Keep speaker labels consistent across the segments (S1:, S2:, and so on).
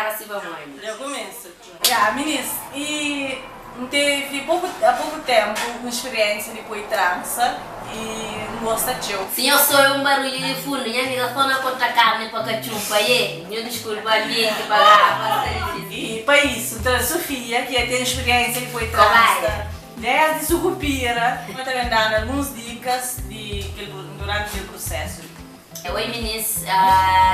S1: Era si pamodi.
S2: Dja kumesa. Ya, minis, i N tevi poku a poku ténpu un spiriénsia di poi transa i N gosta txeu.
S1: Sinhor sô un barulhu di fundu, nha amiga sô na korta karni pa katxupa, ye, nhu diskulpa ambienti pa grava, sta difisil.
S2: I pa isu, ta Sofia, ki ja ten spiriénsia di poi transa désdi sukupira, ta ben da-nu alguns dikas di kel duranti kel prusésu li.
S1: Oi minis,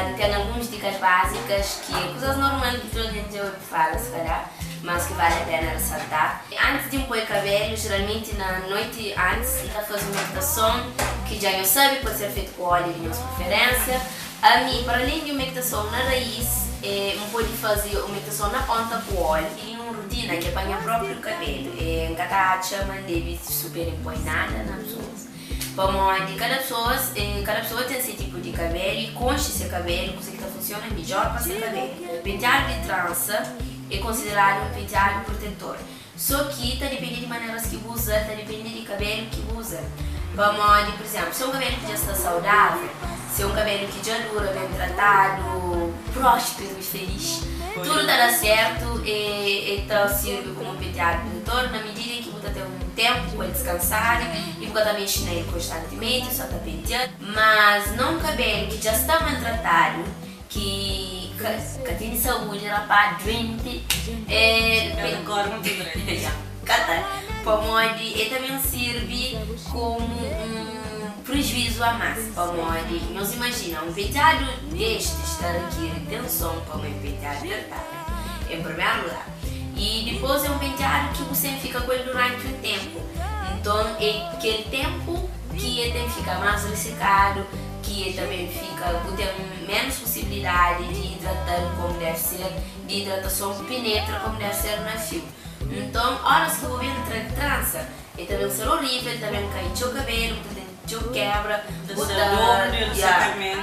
S1: N ten alguns dikas básikas ki é kuzas normal ki tudu algen dja obi fala si kalhar, mas ki vale a pena resaltar. Antis di N poi kabelu, jeralmenti na noiti antis, N ta faze un umektason ki dja nhos sabe pode ser fetu ku óliu di nhos preferénsia. Ami, para alén di umektason na raís, N pode faze umektason na ponta ku óliu. Ten un rutina ki é pa nha própriu kabelu, N ka ta atxa ma N debe superimpoi nada na pesoas. Pamodi kada pesoas kada pesoa ten se tipu di kabelu i konxe se kabelu, kuze ki ta funsiona midjor pa se kabelu. Penteadu di transa é konsideradu un penteadu protetor, so ki ta dipende di maneras ki bu uza-l, ta dipende di kabelu ki bu uza-l. Pamodi, pur izénplu, si é un kabelu ki dja sta saudável, si é un kabelu ki dja dura ben tratadu, prósperu i felís, tudu ta da sértu i el ta sirbi komu un penteadu protetor na midida en ki bu ta ten un ténpu ku el diskansadu i bu ka ta mexe na el konstantimenti, sô ta pentia. Mas na un kabelu ki dja sta maltratadu, ki ka tene saúdi, rapá, duenti, el ka ta, pamodi el ta ben sirbi komu un prejuizu a más. Pamodi, nhos imajina, un penteadu destis ta rekiri tenson pa un penteadu tratadu, en primeru lugar. I dipôs é un penteadu ki bu sen fika ku el duranti un ténpu. Nton, é kel ténpu ki el ten fika más risekadu, ki el ta ben fika, bu ten ménus pusibilidadi di idrata-l kómu debe ser, di idratason penetra kómu debe ser na fiu. Nton, óras ki bu ben tra di transa, el ta ben ser orível, el ta ben kai txeu kabelu, bu ta ten txeu kebra, bu ta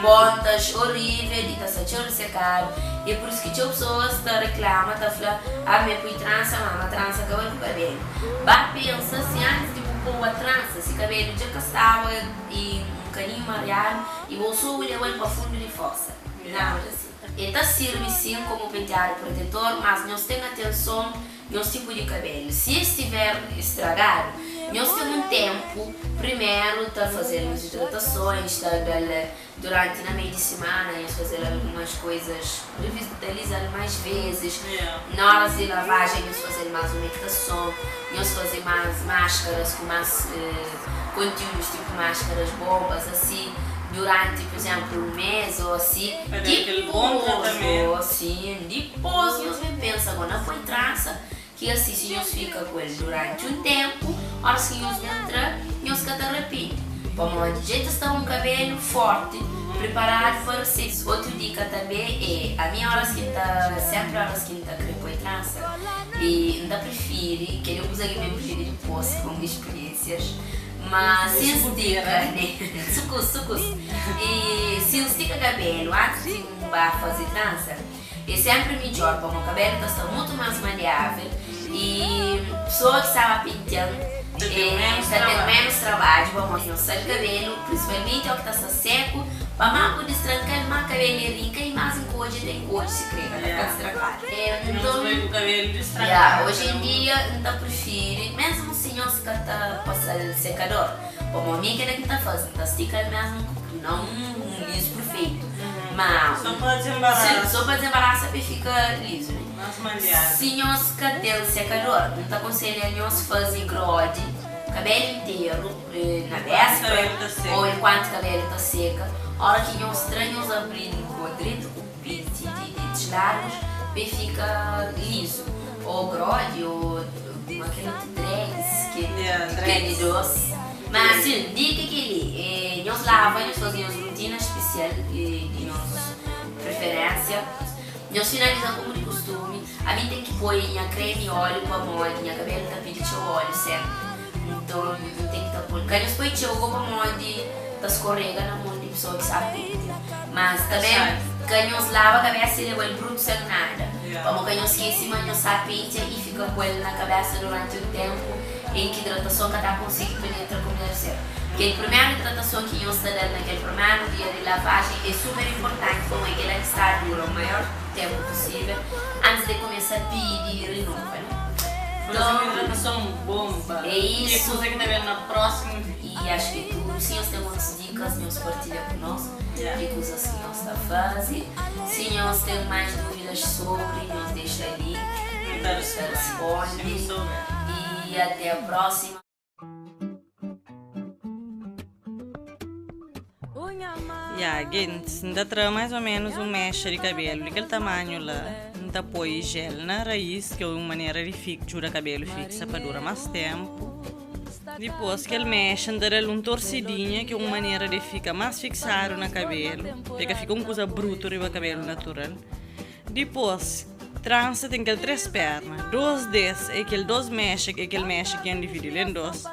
S1: pontas orível i ta sta txeu risekadu. É pur isu ki txeu pesoas ta reklama, ta fla, Ah, mi pui transa, má ma transa kaba ku kabelu. Ba pensa si antis di bu poba transa, si kabelu dja ka staba i un kaninhu mariadu i bo so bu leba-l pa fundu di fosa. Nau, dja si. El ta sirbi sin komu penteadu protetor, mas nhos ten atenson nhos tipu di kabelu. Si es stiver stragadu, nhos ten un tenpu primeru ta fazel nhos hidratasons, ta da-l duranti na meiu di simana, nhos fazel algumas koizas, revitalizal mais vezis. Na oras di lavajen nhos fazel mas umektason, nhos faze mas maskaras ku mas kontiudus tipu maskaras bombas asi duranti pur izemplu un mes o asi. Dipos, sin, dipos nhos ben pensa go na poi transa ki asi si nhos fika ku el duranti un tempu, oras ki nhos ben tra nhos ka ta rapende, pamodi dja ta sta un kabelu forti priparadu pa resebe. Otu dika tanbe e, ami oras ki N ta, sempri oras ki N ta kre poi transa, e N ta prifiri, kel e un kuza ki N ben prende dipos ku spiriensias, Ma si N stika, ne, sukus, sukus, i si N stika kabelu antis di N ba faze transa, é senpri midjor, pamo kabelu ta sta mutu más maleável i pesoa ki staba pentia-m
S2: Ta ten ménus
S1: ta ten
S2: trabadju.
S1: ménus trabadju, pamo nhos sai kabelu, prinsipalmenti óki ta sta seku, pa má bu distranka-l, má kabelu é rinka i más nkodje ta inkodje si krê ka ta fika distrankadu.
S2: Nhos
S1: Nton,
S2: bai ku kabelu distrankadu,
S1: ya, oji
S2: kada
S1: en
S2: un.
S1: dia N ta prifiri, mésmu si nhos ka ta pasa-l sekador, pamo mi kela ki N ta faze, N ta stika-l mésmu ku não un lizu perfeitu, ma
S2: Só pa dizenbarasa.
S1: Si, só pa dizenbarasa pa e fika lizu, né?
S2: Más maleável.
S1: Si nhos ka ten sekador, N ta konselha nhos faze grodi kabelu interu na
S2: Enkuantu
S1: béspra
S2: kabelu ta
S1: ou
S2: seka.
S1: enkuantu kabelu ta seka. Ora ki nhos tra, nhos abri-l ku dretu ku piti di dentis largus pa e fika lizu. Ou grodi ou kuma kel otu dreads ki
S2: Yeah,
S1: kel
S2: dreads.
S1: di dos. Ma sin, dika kel-li, eh, nhos lava, nhos faze nhos rutina spesial di nhos preferensia, nhos finaliza komu di kustumi. Ami ten ki poi nha kremi óliu pamodi nha kabelu ta pidi txeu óliu senpri. Nton, N ten ki ta poi. Ka nhos poi txeu go pamodi ta skorega na mon di pesoa ki sabe pentia. Mas tanbe ka nhos laba kabesa i leba-l brutu sen nada. Pamo ka nhos skese ma nhos sabe pentia i fika ku el na kabesa duranti un tenpu en ki hidratason ka ta konsigi penetra komu debe ser. Kel primeru hidratason ki nhos ta da-l na kel primeru dia di lavajen é super inportanti pamo é kel-la ki sta dura maior tenpu pusível. sa pidi renova, né?
S2: Faze un hidratason bomba.
S1: É
S2: Ki é
S1: isso.
S2: kuza ki ta ben na prósimu vídiu.
S1: E acho que é tudo. Si nhos ten otus dikas, nhos partilha ku nos di kuzas ki nhos ta faze. Si nhos ten mais dúvidas sobri, nhos dexa li.
S2: Nu ta
S1: Nu ta
S2: responde. Si nu
S1: responde.
S2: souber.
S1: E até a próxima.
S2: Ya, gentis, N ta tra mais ou menos un mexa di kabelu di kel tamanhu la. N ta poi jel na rais, ki é un manera di djuda kabelu fiksa pa dura más ténpu. Dipôs, kel mexa N ta da-l un torsidinha, ki é un manera di fika más fiksadu na kabelu, pa e ka fika un kuza brutu riba kabelu natural. Dipôs, transa ten kel três perna. Dôs des é kel dôs mexa, é kel mexa ki N dividi-l en dôs.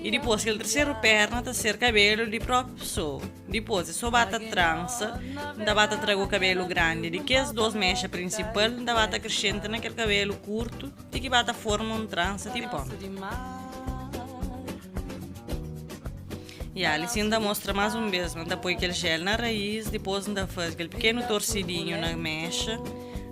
S2: I dipôs, kel terseru perna ta ser kabelu di própi pesoa. Dipôs, é sô ba ta transa, N ta ba ta traga kabelu grandi di kes dôs mexa prinsipal, N ta ba ta akresenta na kel kabelu kurtu ti ki ba ta forma un transa ti ponta. Ya, li si N ta mostra más un bês, ma N ta poi kel jel na raís, dipôs N ta faze kel pikenu torsidinhu na mexa,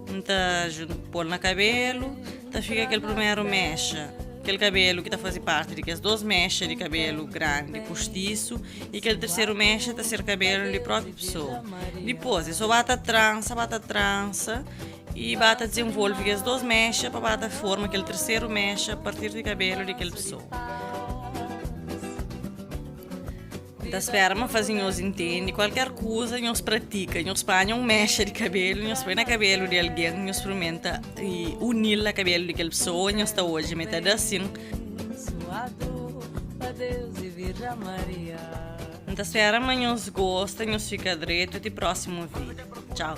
S2: N ta pô-l na kabelu, ta fika kel primeru mexa, kel kabelu ki ta faze parti di kes dôs mexa di kabelu grandi pustisu, i kel terseru mexa ta ser kabelu di própi pesoa. Dipôs, é sô ba ta transa, ba ta transa, i ba ta dizenvolve kes dôs mexa pa ba ta forma kel terseru mexa a partir di kabelu di kel pesoa. N ta spera ma faze nhos intende kualker kuza nhos pratika nhos panha un mexa di kabelu nhos poi na kabelu di algen nhos sprimenta i unil na kabelu di kel pesoa nhos ta odja ma e ta da sin. N ta spera ma nhos gosta nhos fika dretu ti prosimu video. Txau.